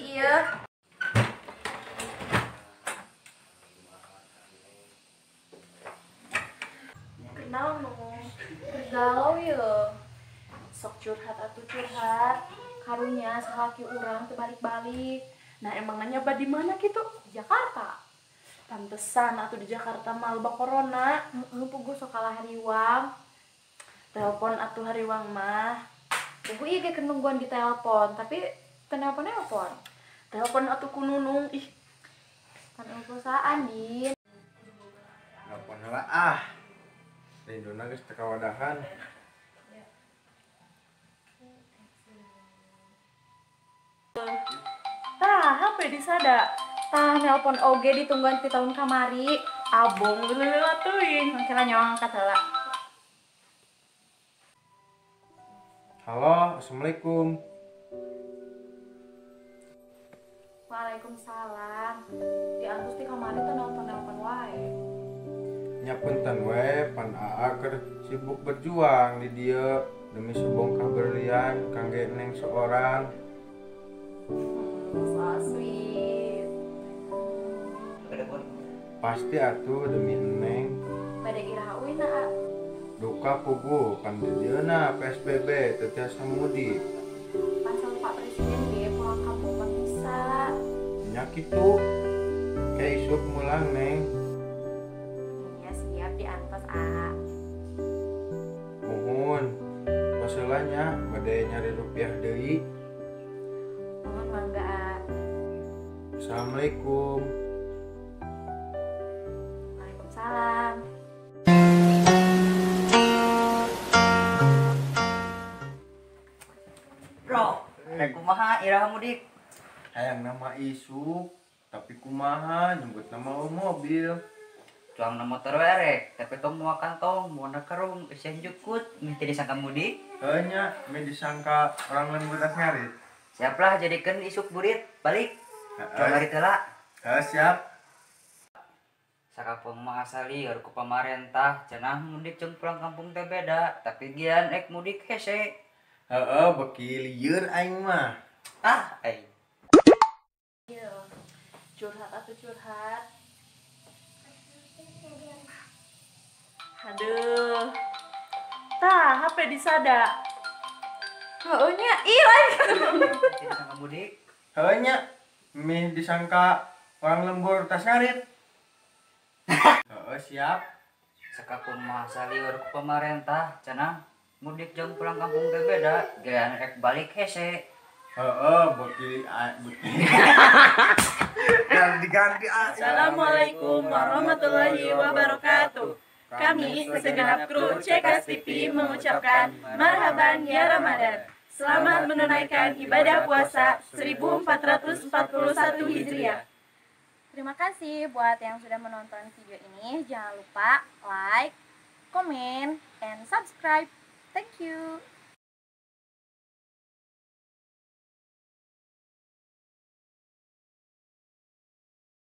deui ieu. Kenal nu. Galau ye. Sok curhat atuh curhat. Karunya salaki urang teu balik-balik. Nah emang nanya di mana gitu? Di Jakarta. Pantesan atuh di Jakarta mah loba corona. Heeh, puguh sok kalah hariwang. Telepon atuh hariwang mah. Puguh ieu ge keur nungguan di telepon, tapi teu nelpon-nelpon. Telepon atuh ku Nunung ih. Kan perusahaan, Din. Nelpon heula ah. Rinduna geus teu kawadahan. Tah, HP disada. Tah nelpon oge ditungguan ti tahun kamari. Abong leuleula teuing. Mangkira nyawa angkat heula. Halo, assalamualaikum. Waalaikumsalam. Diantos ti kamari teh nelpon-nelpon wae. Nya punten we, pan aa keur sibuk berjuang di dieu demi sebongkah berlian kangge neng seorang. So sweet. Pasti atuh demi neng. Bade iraha uina a. Duka puguh pan di dieuna PSBB teu tiasa mudik. Pasal Pak Presiden ge pulang kampung mah bisa. Nya kitu. Ke isuk mulang neng. Nya siap diantos a. Muhun. Baheula nya bade nyari rupiah deui. Mohon mangga a. Assalamualaikum. Waalaikumsalam. Bro, rek kumaha iraha mudik? Hayang nama isuk, tapi kumaha nyebut nama mobil. Tuang na motor we rek, tapi tong moal kantong, moal karung, eusian jukut, meh teu disangka mudik. Heuh nya, meh disangka orang lembur tas ngarit. Siaplah jadikeun isuk burit, balik. Jual ngarit heula. Heuh, siap. Sakapeung mah asali ku pamarentah, cenah mudik jeung pulang kampung teh beda, tapi gian ek mudik hese. Heeh, beki lieur aing mah. Ah, aing. Curhat atuh curhat. Aduh. Tah, HP disada. Heueuh nya, ih lain. Teu disangka mudik. Heueuh nya, meh disangka orang lembur tas ngarit. Heeh, siap. Sakapeung mah asali ku pamarentah, cenah mudik jeung pulang kampung teh beda, gian rek balik hese. Heeh, beki beki. Dan diganti. Assalamualaikum warahmatullahi wabarakatuh. Kami segenap kru Cekas TV mengucapkan marhaban ya Ramadan. Selamat menunaikan ibadah puasa 1441 Hijriah. Terima kasih buat yang sudah menonton video ini. Jangan lupa like, comment, and subscribe. Thank you.